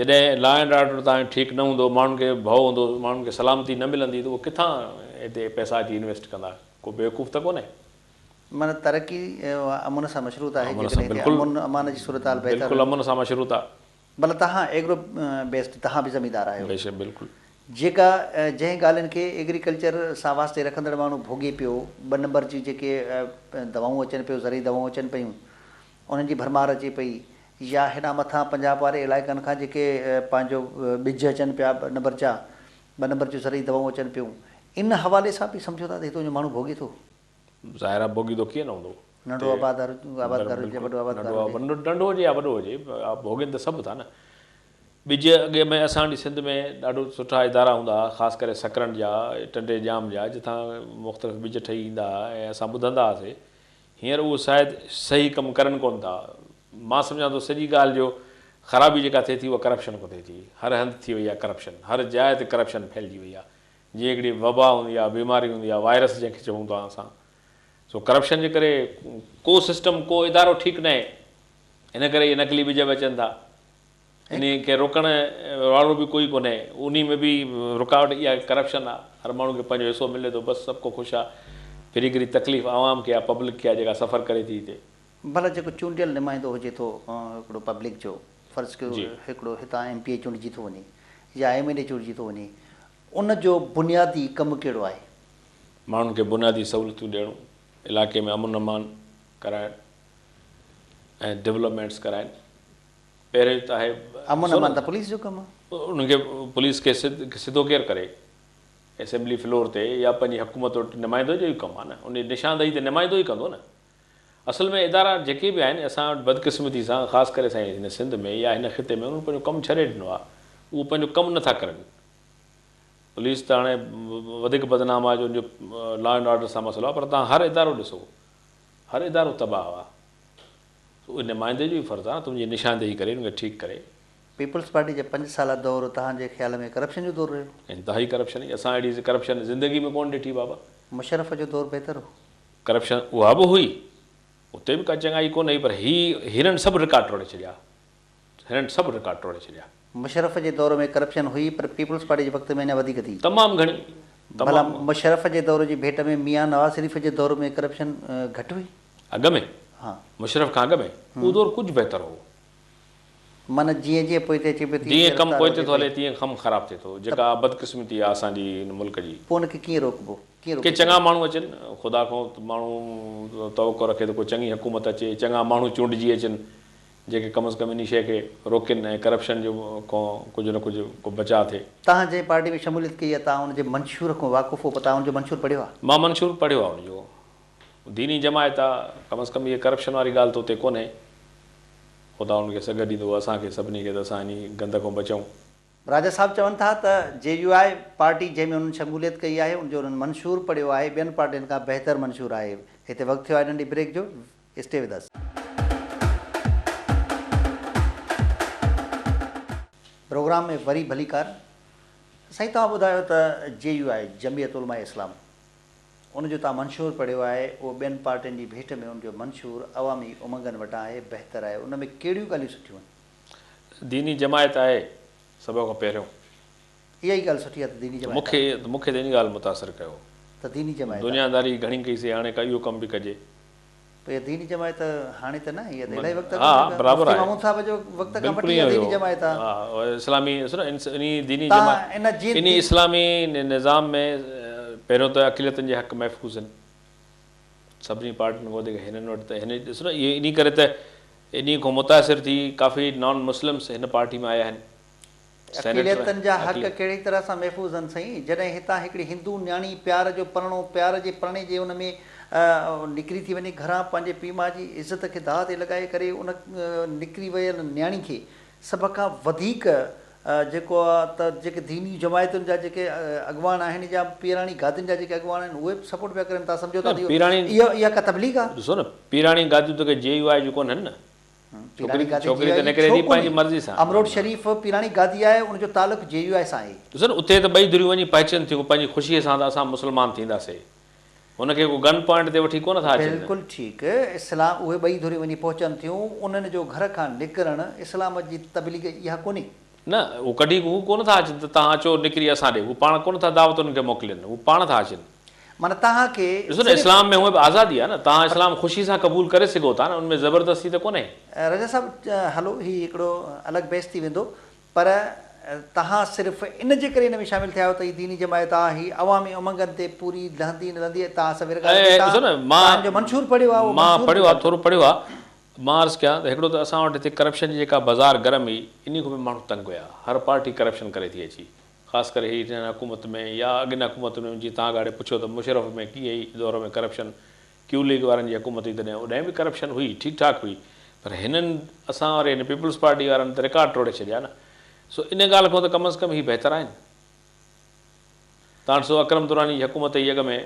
جڏهن لا اينڊ آرڊر توهان جو ٺيڪ نه هوندو، ماڻهن کي ڀؤ هوندو، ماڻهن کي سلامتي نه ملندي ته اهي ڪٿان هتي پئسا اچي انويسٽ ڪندا؟ ڪو بيوقوف ته ڪونهي. معنيٰ ترقي امن سان مشروط آهي، جيڪڏهن هتي امن امان جي صورتحال بهتر. بلڪل امن سان مشروط آهي. ڀلا توهان ايگرو بيسڊ توهان به زميندار آهيو. بيشڪ بلڪل. جيڪا جنهن ڳالهين کي ايگريڪلچر سان واسطي رکندڙ ماڻهو ڀوڳي پيو، ٻه نمبر جي جيڪي دوائون اچن پيو زرعي دوائون اچن پيون انهن جي ڀرمار اچي پئي يا هيڏانهن مٿان پنجاب واري علائقن کان جيڪي پنهنجو ٻج اچن پيا ٻه نمبر جا ٻه نمبر جون زرعي دوائون اچن پيون ان حوالي سان به سمجهو ٿا ته هتو جو ماڻهو ڀوڳي ٿو. ظاهر آهي ڀوڳيندو ڪيئن نه هوندو. ننڍو آبادگار هجي يا وڏو آبادگار هجي. ننڍو هجي يا وڏو هجي ڀوڳين ته سڀ ٿا نه. ٻج اڳي ۾ اسان وٽ سنڌ ۾ ڏاڍو سٺا ادارا هوندا هئا خاص ڪري سڪرنڊ جا ٽنڊي ڄام جا جتان مختلف ٻج ٺهي ايندا هئا ۽ اسان ٻڌندا هئاسي هينئر اهو شايد صحيح ڪم ڪرن ڪونه ٿا مان سمجهان ٿو سڄي ڳالهه جو خرابي جيڪا ٿئي ٿي اها ڪرپشن کان ٿئي ٿي هر هنڌ ٿي وئي آهي ڪرپشن هر جاء تي ڪرپشن ڦهلجي وئي آهي جيئن هڪڙي وبا هوندي آهي، بيماري هوندي آهي، وائرس جنهن کي چئون ٿا اسان، سو ڪرپشن جي ڪري ڪو سسٽم، ڪو ادارو ٺيڪ ناهي، ان ڪري اهي نقلي ٻج به اچن ٿا، انهي کي روڪڻ وارو به ڪوئي ڪونهي، انهي ۾ به رڪاوٽ اها ڪرپشن آهي، هر ماڻهو کي پنهنجو حصو ملي ٿو، بس سڀ ڪو خوش آهي، ڦري گهري تڪليف عوام کي آهي، پبلڪ کي آهي جيڪا سفر ڪري ٿي هتي. ڀلا جيڪو چونڊيل نمائندو هجي ٿو هڪڙو پبلڪ جو، فرض ڪيو هڪڙو هتان ايم پي اي چونڊجي ٿو وڃي يا ايم اين اي چونڊجي ٿو وڃي، ان جو بنيادي ڪم ڪهڙو آهي؟ ماڻهن کي بنيادي سهولتون ڏيڻ، علائقي ۾ امن امان ڪرائڻ. ۽ ڊولپمينٽس ڪرائين. پهريون ته آهي امن امان ته پوليس جو ڪم آهي. انهن کي پوليس کي سڌو ڪير ڪري؟ اسيمبلي فلور تي يا پنهنجي حڪومت وٽ نمائندو جو ئي ڪم آهي نه. ان جي نشاندهي ته نمائندو ئي ڪندو نه. اصل ۾ ادارا جيڪي به آهن اسان وٽ بدقسمتي سان خاص ڪري اسان جي هن سنڌ ۾ يا هن خطي ۾ انهن پنهنجو ڪم ڇڏي ڏنو آهي. اهو پنهنجو ڪم نه ٿا ڪرن. پوليس ته هاڻي وڌيڪ بدنام آهي جو ان جو لا اينڊ آرڊر سان مسئلو آهي پر توهان هر ادارو ڏسو هر ادارو تباهه آهي. اهو نمائندي جو ئي فرض آهي نه ته ان جي نشاندهي ڪري ان کي ٺيڪ ڪري. پيپلز پارٽي جي پنج سالا دور توهان جي خيال ۾ ڪرپشن جو دور رهيو؟ انتهائي ڪرپشن هئي. اسان اهڙي ڪرپشن زندگي ۾ ڪونه ڏٺي بابا. مشرف جو دور بهتر هو؟ ڪرپشن اها به هئي، اتي به ڪا چڱائي ڪونه هئي پر هي هنن سڀ رڪارڊ ٽوڙي ڇڏيا. هنن سڀ رڪارڊ ٽوڙي ڇڏيا. مشرف جي دور ۾ ڪرپشن هئي پر پيپلز پارٽي جي وقت ۾ اڃا وڌيڪ ٿي. تمام گهڻي. ڀلا مشرف جي دور جي ڀيٽ ۾ ميان نواز شريف جي دور ۾ ڪرپشن گهٽ هئي؟ اڳ ۾؟ ها. مشرف کان اڳ ۾ اهو دور ڪجهه بهتر هو. معنيٰ جيئن جيئن پوئتي اچي پيو تيئن جيئن ڪم پوئتي ٿو هلي تيئن ڪم خراب ٿئي ٿو جيڪا بدقسمتي آهي اسان جي هن ملڪ جي. پوء ان کي ڪيئن روڪبو؟ ڪيئن ڪي روڪي چڱا سگهجي؟ ماڻهو اچن خدا کان ماڻهو توقع رکي ته ڪو چڱي حڪومت اچي چڱا ماڻهو چونڊجي اچن جيڪي ڪم از ڪم انهي شيء کي روڪين ۽ ڪرپشن جو کان ڪجهه نه ڪجهه ڪو بچاء ٿئي. توهان جنهن پارٽي ۾ شموليت ڪئي آهي توهان ان جي منشور کان واقف هو پر توهان ان جو منشور پڙهيو آهي؟ مان منشور پڙهيو آهي ان جو. ديني جماعت آ ڪم از ڪم اهي ڪرپشن واري ڳالهه ته اتي ڪونهي. خدا انهن کي سگهه ڏيندو اسان کي سڀني کي ته اسان انهي گند کان بچون. راجا صاحب چون ٿا ته جي يو آء پارٽي جنهن ۾ انهن شموليت ڪئي آهي ان جو انهن منشور پڙهيو آهي ٻين پارٽين کان بهتر منشور آهي. هتي وقت ٿيو آهي ننڍي بريڪ جو اسٽي ود اس. پروگرام ۾ وري ڀليڪار. سائين توهان ٻڌايو ته جي يو آء جمعيت علماء اسلام ان جو توهان منشور پڙهيو آهي اهو ٻين پارٽين جي ڀيٽ ۾ ان جو منشور عوامي امنگن وٽان آهي بهتر آهي ان ۾ ڪهڙيون ڳالهيون سٺيون آهن؟ ديني جماعت آهي سڀ کان پهريون. اها ئي ڳالهه سٺي آهي ته ديني جماعت آهي. مون کي ته ان ڳالهه متاثر ڪيو. ته ديني جماعت آهي. دنياداري گهڻي ڪئي سي هاڻي ڪا اهو ڪم به ڪجي. پوء اها ديني جماعت هاڻي ته نه اها ته الاهي وقت اڳ ها برابر مفتي آهي. محمود صاحب جو وقت کان بلڪل وٺي ائين اها هيو ديني جماعت آهي. ها اسلامي ڏسو نه انهي ديني تان جماعت ان جي انهي اسلامي نظام ۾ پهريون ته اقليتن جي حق محفوظ آهن سڀني پارٽين کان وڌيڪ هنن وٽ ته هن ڏسو نه اهي انهي ڪري ته انهي کان متاثر ٿي ڪافي نان مسلمس هن پارٽي ۾ آيا آهن. سينيٽر اقليتن جا حق ڪهڙي طرح سان محفوظ آهن سائين؟ جڏهن هتان هڪڙي هندو نياڻي پيار جو پرڻو پيار جي پرڻي جي ان ۾ نڪري ٿي وڃي گهران پنهنجي پيء ماء جي عزت کي داء تي لڳائي ڪري ان نڪري ويل نياڻي کي سڀ کان وڌيڪ جيڪو آ ته جيڪي ديني جماعتن جا جيڪي اڳواڻ آهن يا پيراڻي گادين جا جيڪي اڳواڻ آهن اهي به سپورٽ پيا ڪرن تان سمجهو ٿا ته اهو اها ڪا تبليغ آ؟ ڏسو نه پيراڻي گاديون ته ڪي جي يو آء جون ڪونهن نه. پيراڻي گادي ڇوڪري جي ته يو آء نڪري ڇو ٿي پنهنجي ڪونهي؟ مرضي سان. امروٽ شريف پيراڻي گادي آهي ان جو تعلق جي يو آء سان آهي. ڏسو نه اتي ته ٻئي ڌريون وڃي پهچن ٿيون پنهنجي خوشيء سان ته اسان مسلمان ٿينداسي. هن کي ڪو گن پوائنٽ تي وٺي ڪونه ٿا اچن. بلڪل ٺيڪ اسلام اهي ٻئي ڌريون وڃي پهچن ٿيون انهن جو گهر کان نڪرڻ اسلام جي تبليغ اها ڪونهي. نه هو ڪڍي هو ڪونه ٿا اچن ته توهان اچو نڪري اسان ڏي هو پاڻ ڪونه ٿا دعوت انهن کي موڪلين هو پاڻ ٿا اچن. معنيٰ توهان کي ڏسو نه صرف. اسلام ۾ هونء به آزادي آهي نه توهان اسلام خوشي سان قبول ڪري سگهو ٿا نه ان ۾ زبردستي ته ڪونهي. رضا صاحب هلو هي هڪڙو الڳ بحث ٿي ويندو پر توهان صرف ان جي ڪري ان ۾ شامل ٿيا آهيو ته هي ديني جماعت آهي هي عوامي امنگن تي پوري لهندي نه لهندي توهان سان ورڳاڙي ۽ ڏسو نه توهان مان جو منشور پڙهيو آهي اهو مان منشور پڙهيو آهي ٻڌايو. ٿورو پڙهيو آهي مان عرض ڪيان ته هڪڙو ته اسان وٽ هتي ڪرپشن جي جيڪا بازار گرم هئي انهي کان به ماڻهو تنگ هيا هر پارٽي ڪرپشن ڪري ٿي اچي خاص ڪري هي هن حڪومت ۾ يا اڳين حڪومتن ۾ جيئن توهان اڳاڙي پڇيو ته مشرف ۾ ڪيئن هئي دور ۾ ڪرپشن ڪيو ليگ وارن جي حڪومت هئي تڏهن اوڏانهن به ڪرپشن هئي ٺيڪ ٺاڪ هئي پر هنن اسان واري هن پيپلز پارٽي وارن ته رڪارڊ ٽوڙي ڇڏيا نه سو ان ڳالهه کان ته ڪم از ڪم هي بهتر آهن تان ڏسو اڪرم دراني جي حڪومت هئي اڳ ۾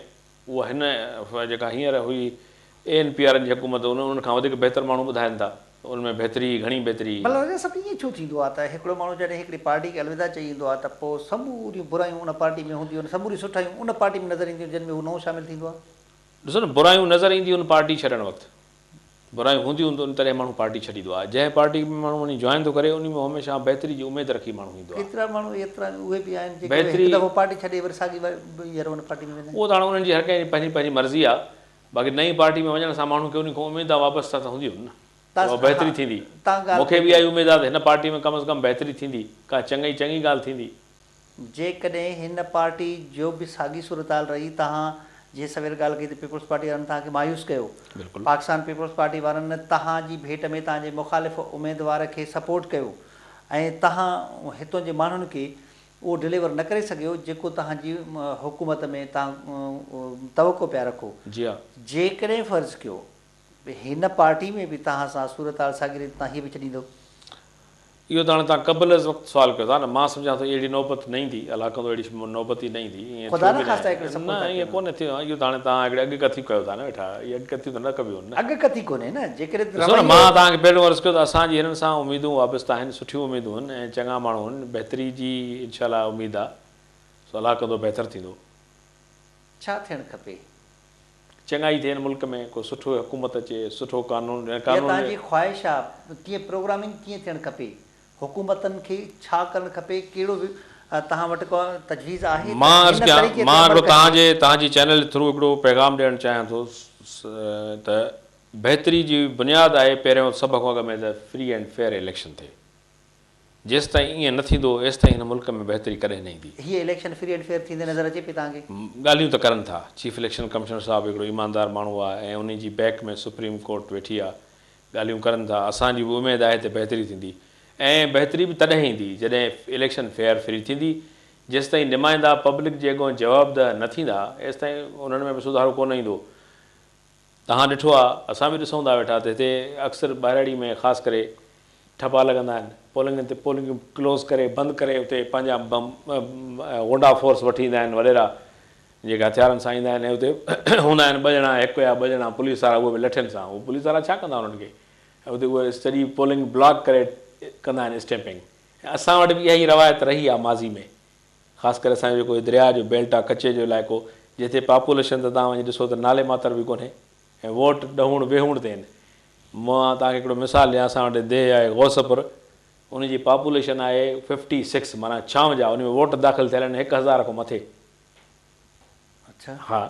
اها هن جيڪا هينئر هئي اي اين پي وارن جي حڪومت ان انهن کان وڌيڪ بهتر ماڻهو ٻڌائن ٿا ته ان ۾ بهتري هئي گهڻي بهتري هئي. ڀلا رضا صاحب ائين ڇو ٿيندو آهي ته هڪڙو ماڻهو جڏهن هڪڙي پارٽي کي الوداع چئي ايندو آهي ته پوء سموريون برايون ان پارٽي ۾ هونديون آهن سموريون سٺايون ان پارٽي ۾ نظر اينديون آهن جن ۾ هو نئون شامل ٿيندو آهي. ڏسو نه برايون نظر اينديون آهن پارٽي ڇڏڻ وقت. برايون هونديون آهن تڏهن ماڻهو پارٽي ڇڏيندو آهي. جنهن پارٽي ۾ ماڻهو وڃي جوائن ٿو ڪري انهي ۾ هميشه بهتري جي اميد رکي ماڻهو ايندو آهي. ڪيترا ماڻهو ايترا اهي به آهن جيڪي بهتري هڪ دفعو پارٽي ڇڏي وري ساڳي ٻيهر ان پارٽي ۾ ويندا آهن. اهو ته هاڻي انهن جي هر ڪنهن جي پنهنجي پنهنجي مرضي آهي. باقي نئين پارٽي ۾ وڃڻ سان ماڻهو کي انهي کان اميدان وابسته ته هونديون آهن نه ته اها بهتري ٿيندي. مون کي به اها ئي اميد آهي ته هن پارٽي ۾ ڪم از ڪم بهتري ٿيندي، ڪا چڱي چڱي ڳالهه ٿيندي. جيڪڏهن هن پارٽي جو به ساڳي صورتحال رهي تهان جيئن سوير ڳالهه ڪئي ته پيپلز پارٽي وارن توهان کي مايوس ڪيو. پاڪستان پيپلز پارٽي وارن توهان جي ڀيٽ ۾ توهان جي مخالف اميدوار کي سپورٽ ڪيو ۽ توهان هتون جي ماڻهن کي اهو ڊليور نه ڪري سگهيو جيڪو توهان جي حڪومت ۾ توهان توقع پيا رکو. جيڪڏهن فرض ڪيو هن پارٽي ۾ به توهان سان صورتحال ساڳي رهي ته توهان هيء به ڇڏيندؤ؟ اهو ته هاڻي توهان قبل از وقت سوال ڪيو ٿا نه، مان سمجهان ٿو اهڙي نوبت نه ايندي، الله ڪندو اهڙي نوبت ئي نه ايندي، ائين خدا ٿيو به نخواسته ناهي، هڪڙي نه سپورٽ ٿا ائين ڪيون. ڪونه ٿيو، اهو ته هاڻي توهان هڪڙي اڳڪٿيون ڪيو ٿا نه ويٺا، اهي اڳڪٿيون ته نه ڪبيون آهن نه. اڳڪٿي ڪونهي نه، جيڪڏهن ڏسو نه رويو. مان توهان کي پهريون عرض ڪيو ته اسان جي هنن سان اميدون وابسته آهن، سٺيون اميدون آهن ۽ چڱا ماڻهو آهن، بهتري جي انشاء الله اميد آهي، سو الله ڪندو بهتر ٿيندو. ڇا ٿيڻ کپي؟ چڱائي ٿئي هن ملڪ ۾ ڪو سٺو حڪومت اچي سٺو قانون يا توهان جي خواهش آ ڪيئن پروگرامنگ ڪيئن ٿيڻ کپي حڪومتن کي ڇا ڪرڻ کپي ڪهڙو توهان وٽ ڪا تجويز آهي مان ته عرض هن ڪيان طريقي تي مان عمل هڪڙو ڪجي. توهان جي توهان جي چينل جي ٿرو هڪڙو پيغام ڏيڻ چاهيان ٿو ته بهتري جي بنياد آهي پهريون سڀ کان اڳ ۾ ته فري اينڊ فيئر اليڪشن ٿئي. جيستائين ائين نه ٿيندو ايستائين هن ملڪ ۾ بهتري ڪڏهن نه ايندي. هيء اليڪشن فري اينڊ فيئر ٿيندي نظر اچي پئي توهان کي؟ ڳالهيون ته ڪرن ٿا. چيف اليڪشن ڪمشنر صاحب هڪڙو ايماندار ماڻهو آهي ۽ انهي جي بيڪ ۾ سپريم ڪورٽ ويٺي آهي. ڳالهيون ڪرن ٿا. اسان جي به اميد آهي ته بهتري ٿيندي ۽ بهتري به تڏهن ايندي جڏهن اليڪشن فيئر فري ٿيندي. جيستائين نمائندا پبلڪ جي اڳئون جوابده نه ٿيندا ايستائين انهن ۾ به سڌارو ڪونه ايندو. توهان ڏٺو آ، اسان به ڏسون ٿا ويٺا ته هتي اڪثر ٻهراڙي ۾ خاص ڪري ٺپا لڳندا آهن، پولنگن تي پولنگون ڪلوز ڪري بند ڪري اتي پنهنجا غنڊا فورس وٺي ايندا آهن وڏيرا جيڪي هٿيارن سان ايندا آهن ۽ اتي هوندا آهن ٻه ڄڻا هڪ يا ٻه ڄڻا پوليس وارا اهي به لٺين سان اهي پوليس وارا ڇا ڪندا انهن کي ۽ اتي اهي سڄي پولنگ بلاڪ ڪري ڪندا آهن اسٽيمپنگ ۽ اسان وٽ به اها ئي روايت رهي آ ماضي ۾ خاص ڪري اسان جو جيڪو هي درياهه جو بيلٽ آ ڪچي جو علائقو جتي پاپوليشن ته توهان وڃي ڏسو ته نالي ماتر به ڪونهي ۽ ووٽ ڏهوڻ ويهوڻ تي آهن. مان توهان کي هڪڙو مثال ڏيان اسان وٽ ديهه آهي غوثپور ان جي پاپوليشن آهي ففٽي سڪس معنيٰ 56 ان ۾ ووٽ داخل ٿيل آهن 1000 کان مٿي. اڇا. ها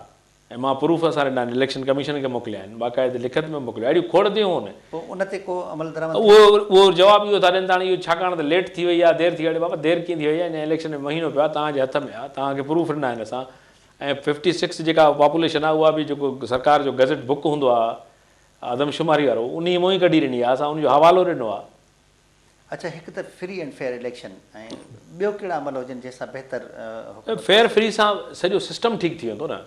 ۽ مان پروف اسان ڏنا آهن اليڪشن ڪميشن کي موڪليا آهن باقاعده لکت ۾ موڪليا اهڙيون کوڙ ديهون آهن. پوء ان تي ڪو عمل درآمد ٿيو؟ اهو جواب اهو ٿا ڏين ته هاڻي اهو ڇاڪاڻ ته ليٽ ٿي وئي آهي دير ٿي وئي اڙي بابا دير ڪيئن ٿي وئي آهي اڃا اليڪشن ۾ مهينو پيو آهي توهان جي هٿ ۾ آهي توهان کي پروف ڏنا آهن اسان ۽ ففٽي سڪس جيڪا پاپوليشن آهي اها به جيڪو سرڪار جو گزيٽ بڪ هوندو آهي آدمشماري وارو انهي مان ئي ڪڍي ڏني آهي اسان ان جو حوالو ڏنو آهي. اڇا هڪ ته فري اينڊ فيئر اليڪشن ۽ ٻيو ڪهڙا عمل هجن جنهن سان بهتر حڪومت ٿي فيئر سگهي؟ فري سان سڄو سسٽم ٺيڪ ٿي ويندو نه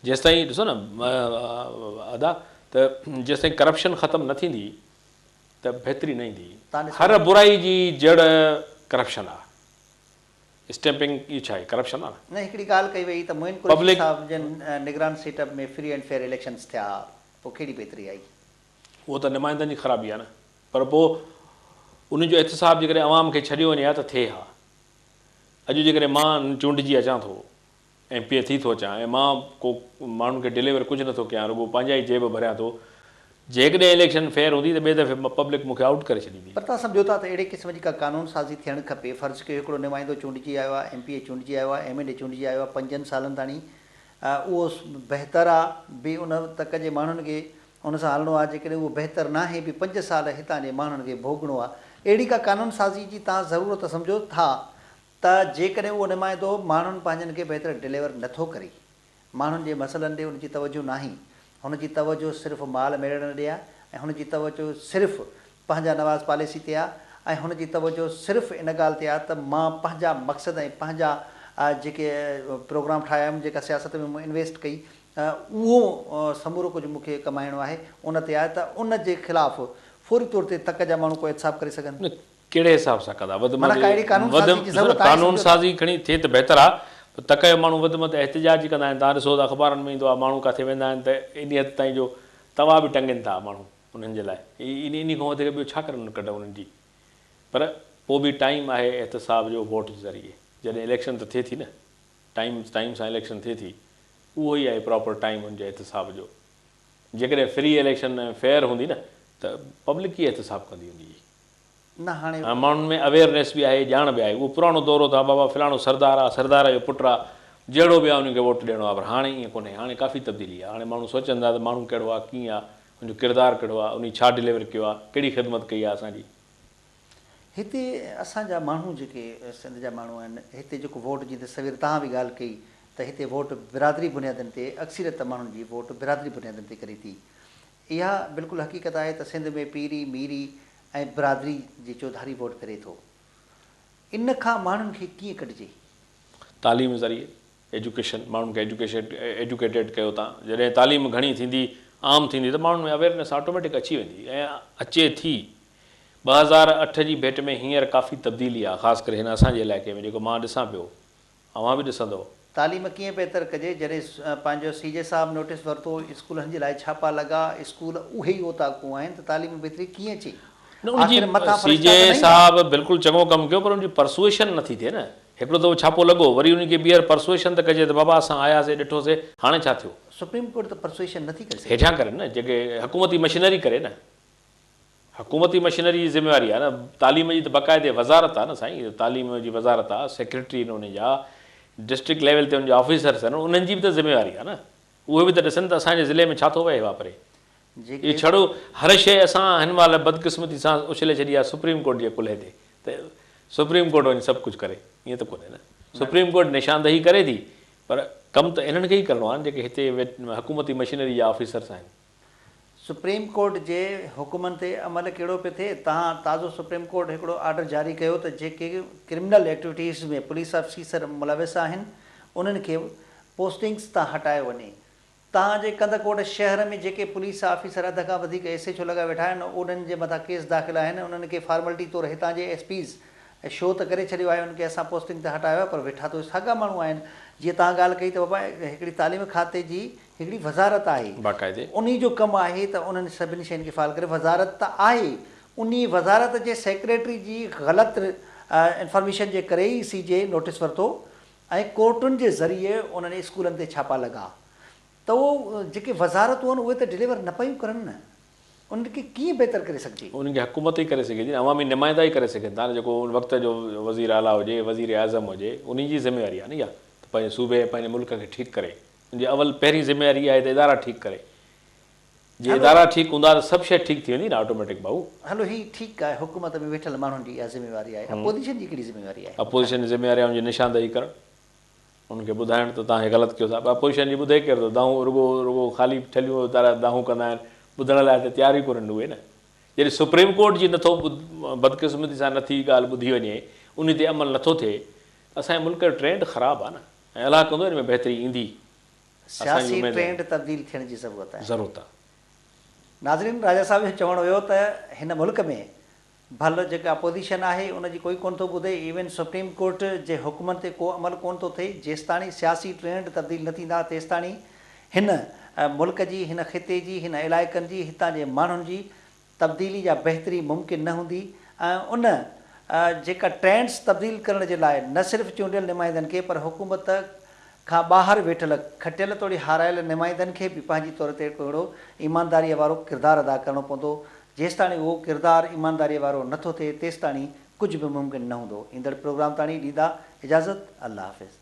جيستائين ڏسو نه ادا ته جيستائين ڪرپشن ختم نه ٿيندي ته بهتري نه ايندي تان ڏسو هر برائي جي جڙ ڪرپشن آ اسٽيمپنگ اهو ڇا آهي ڪرپشن آ نه. نه هڪڙي ڳالهه ڪئي وئي ته معين قريشي پبلڪ صاحب جن نگران set up ۾ free and fair elections ٿيا پوء ڪهڙي بهتري آئي؟ اهو ته نمائندن جي خرابي آهي نه پر پوء ان جو احتساب جيڪڏهن عوام کي ڇڏيو وڃي ها ته ٿئي ها. اڄ جيڪڏهن مان چونڊجي اچان ٿو ايم پي اي ٿي ٿو اچان ۽ مان ڪو ماڻهن کي ڊليور ڪجهه نه ٿو ڪيان رڳو پنهنجا ئي جيب ڀريان ٿو جيڪڏهن اليڪشن فيئر هوندي ته ٻئي دفعي پبلڪ مون کي آئوٽ ڪري ڇڏيندي. پر توهان سمجهو ٿا ته اهڙي قسم جي ڪا قانون سازي ٿيڻ کپي فرض ڪيو هڪڙو نمائندو چونڊجي آيو آهي ايم پي اي چونڊجي آيو آهي ايم اين اي چونڊجي آيو آهي پنجن سالن تاڻي اهو بهتر آ به ان تڪ جي ماڻهن کي ان سان هلڻو آ جيڪڏهن اهو بهتر ناهي به پنج سال هتان جي ماڻهن کي ڀوڳڻو آ اهڙي ڪا قانون سازي جي توهان ضرورت سمجهو ٿا ته جيڪڏهن اهو نمائندو ماڻهن پنهنجن کي بهتر ڊليور نٿو ڪري ماڻهن جي مسئلن ڏي ان جي توجه ناهي هن جي توجه صرف مال ميڙڻ ڏي آ ۽ هن جي توجه صرف پنهنجا نواز پاليسي تي آ ۽ هن جي توجه صرف ان ڳالهه تي آ ته مان پنهنجا مقصد ۽ پنهنجا جيڪي پروگرام ٺاهيا هيم جيڪا سياست ۾ مون انويسٽ ڪئي اهو سمورو ڪجهه مون کي ڪمائڻو آهي ان تي آهي ته ان جي خلاف فوري طور تي تڪ جا ماڻهو ڪو احتساب ڪري سگهن. نه ڪهڙي حساب سان ڪندا وڌ معنيٰ ڪا اهڙي قانون وڌ سازي جي ڏسو نه ضرورت آهي قانون سمجهو ٿا. سازي کڻي ٿئي ته بهتر آ پر تڪ جا ماڻهو وڌ مٿ احتجاج ئي ڪندا آهن توهان ڏسو ته اخبارن ۾ ايندو آ ماڻهو ڪاٿي ويندا آهن ته انهي حد تائين جو توا به ٽنگين ٿا ماڻهو. انهن جي لاء انهي کان وڌيڪ ٻيو ڇا ڪرن ڪڍ انهن جي پر پوء به ٽائيم آهي احتساب جو ووٽ جي ذريعي جڏهن اليڪشن ته ٿئي ٿي نه ٽائيم ٽائيم سان اليڪشن ٿئي ٿي اهو ئي آهي پراپر ٽائيم ان جي احتساب جو جيڪڏهن فري اليڪشن ۽ فيئر هوندي نه ته پبلڪ ئي احتساب ڪندي ان جي. نه هاڻي. هاڻي ماڻهن ۾ اويئرنيس به آهي ڄاڻ به آهي اهو پراڻو دور هو ته ها بابا فلاڻو سردار آ سردار جو پٽ آ جهڙو به آ ان کي ووٽ ڏيڻو آ پر هاڻي ائين ڪونهي هاڻي ڪافي تبديلي آ هاڻي ماڻهو سوچن ٿا ته ماڻهو ڪهڙو آ ڪيئن آ ان جو ڪردار ڪهڙو آ انهي ڇا ڊليور ڪيو آ ڪهڙي خدمت ڪئي آ اسان جي. هتي اسان جا ماڻهو جيڪي سنڌ جا ماڻهو آهن هتي جيڪو ووٽ جيئن ته سوير توهان به ڳالهه ڪئي ته هتي ووٽ برادري بنيادن تي اڪثريت ماڻهن جي ووٽ برادري بنيادن تي ڪري ٿي. اها بلڪل حقيقت آهي ته سنڌ ۾ پيري، ميري ۽ برادري جي چوڌاري ووٽ ڦري ٿو. ان کان ماڻهن کي ڪيئن ڪڍجي؟ تعليم ذريعي، ايجوڪيشن، ماڻهن کي ايجوڪيشڊ، ايجوڪيٽيڊ ڪيو تان جڏهن تعليم گهڻي ٿيندي، عام ٿيندي ته ماڻهن ۾ اويئرنيس آٽوميٽڪ اچي ويندي ۽ اچي ٿي. 2008 جي ڀيٽ ۾ هينئر ڪافي تبديلي آهي خاص ڪري هن اسان جي علائقي ۾ جيڪو مان ڏسان پيو اوهان به ڏسندؤ. تعليم ڪيئن بهتر ڪجي جڏهن پنهنجو سي جي صاحب نوٽيس ورتو اسڪولن جي لاء ڇاپا لڳا اسڪول اهي ئي اوطاقون آهن ته تعليم بهتري ڪيئن اچي نه ان جي آخر مٿان سي فرشتا جي ته نه ايندا. صاحب بلڪل چڱو ڪم ڪيو پر ان جي پرسوئيشن نٿي ٿئي نه هڪڙو دفعو ڇاپو لڳو وري ان کي ٻيهر پرسوئيشن ته ڪجي ته بابا اسان آياسي ڏٺوسي هاڻي ڇا ٿيو. سپريم ڪورٽ ته پرسوئيشن نٿي ڪري سگهي. هيٺيان ڪرن نه جيڪي حڪومتي مشنري ڪري نه. حڪومتي مشنري جي ذميواري آهي نه تعليم جي ته باقاعدي وزارت آهي نه سائين تعليم جي وزارت آهي سيڪريٽري آهن انهن جا ڊسٽرڪٽ ليول تي انهن جا آفيسرس آهن انهن جي به ته ذميواري آهي نه اهي به ته ڏسن ته اسان جي ضلعي ۾ ڇا ٿو وهي واپري اهي ڇڙو هر شيء اسان هن مهل بدقسمتي سان اڇلي ڇڏي آهي سپريم ڪورٽ جي ڪلهي تي ته سپريم ڪورٽ وڃي سڀ ڪجهه ڪري ائين ته ڪونهي نه سپريم ڪورٽ نشاندهي ڪري ٿي پر ڪم ته انهن کي ئي ڪرڻو آهي نه جيڪي هتي حڪومتي مشنري جا آفيسرس آهن. سپريم ڪورٽ جي حڪمن تي عمل ڪهڙو پيو ٿئي؟ تهان تازو سپريم ڪورٽ هڪڙو آرڊر جاري ڪيو ته جيڪي ڪرمنل ايڪٽيوٽيز ۾ پوليس آفيسر ملوث آهن انهن کي پوسٽنگز تان هٽايو وڃي. تهان جي ڪنڌڪوٽ شهر ۾ جيڪي پوليس آفيسر اڌ کان وڌيڪ ايس ايڇ او لڳا ويٺا آهن انهن جي مٿان ڪيس داخل آهن انهن کي فارملٽي طور هتان جي ايس پيز شو ته ڪري ڇڏيو آهي انهن کي اسان پوسٽنگ تان هٽايو آهي پر ويٺا ته اهي ساڳا ماڻهو آهن جيئن تهان ڳالهه ڪئي ته بابا هڪڙي تعليم کاتي جي هڪڙي وزارت آهي. باقاعدي. انهي جو ڪم آهي ته انهن سڀني شين کي فعال ڪري. وزارت ته آهي، انهي وزارت جي سيڪريٽري جي غلط انفارميشن جي ڪري ئي سي جي نوٽيس ورتو ۽ ڪورٽن جي ذريعي انهن اسڪولن تي ڇاپا لڳا ته اهو جيڪي وزارتون آهن اهي ته ڊليور نه پيون ڪرن نه، انهن کي ڪيئن بهتر ڪري سگهجي؟ انهن کي حڪومت ئي ڪري سگهي ٿي نه، عوامي نمائندا ئي ڪري سگهن ٿا نه، جيڪو ان وقت جو وزير اعليٰ هجي، وزير اعظم هجي، انهي جي ذميواري آهي نه اها ته پنهنجي صوبي ۽ پنهنجي ملڪ کي ٺيڪ ڪري. ان جي اول پهرين ذميواري اها آهي ته ادارا ٺيڪ ڪري. جي ادارا ٺيڪ هوندا ته سڀ شيء ٺيڪ ٿي ويندي نه آٽوميٽڪ ڀائو. هلو هي ٺيڪ آهي حڪومت ۾ ويٺل ماڻهن جي اها ذميواري آهي اپوزيشن جي ڪهڙي ذميواري آهي؟ اپوزيشن جي ذميواري آهي ان جي نشاندهي ڪرڻ انهن کي ٻڌائڻ ته توهان هي غلط ڪيو ٿا پر اپوزيشن جي ٻڌي ڪير ٿو دانهون رڳو رڳو خالي ٺلهيون ويچارا دانهون ڪندا آهن ٻڌڻ لاء ته تيار ئي ڪونهن اهي نه جڏهن سپريم ڪورٽ جي نٿو بدقسمتي سان نٿي ڳالهه ٻڌي وڃي انهي تي عمل نٿو ٿئي ته اسان جي ملڪ جو ٽرينڊ خراب آهي نه. ۽ الله ڪندو ان ۾ بهتري ايندي. اسان جي سياسي اميد آهي. ٽرينڊ تبديل ٿيڻ جي ضرورت آهي. ضرورت آهي. ناظرين راجا صاحب جو چوڻ هيو ته هن ملڪ ۾ ڀل جيڪا اپوزيشن آهي ان جي ڪوئي ڪونه ٿو ٻڌي ايون سپريم ڪورٽ جي حڪمن تي ڪو عمل ڪونه ٿو ٿئي جيستاڻي سياسي ٽرينڊ تبديل نه ٿيندا تيستاڻي هن ملڪ جي هن خطي جي هن علائقن جي هتان جي ماڻهن جي تبديلي يا بهتري ممڪن نه هوندي ۽ ان جيڪا ٽرينڊز تبديل ڪرڻ جي لاء نه صرف چونڊيل نمائندن کي پر حڪومت کان ٻاهر ويٺل کٽيل توڙي هارايل نمائندن کي به پنهنجي طور تي هڪ اهڙو ايمانداريء وارو ڪردار ادا ڪرڻو پوندو جيستاڻي اهو ڪردار ايمانداريء وارو نه ٿو ٿئي تيستاڻي ڪجهه به ممڪن نه هوندو ايندڙ پروگرام تاڻي ڏيندا اجازت الله حافظ.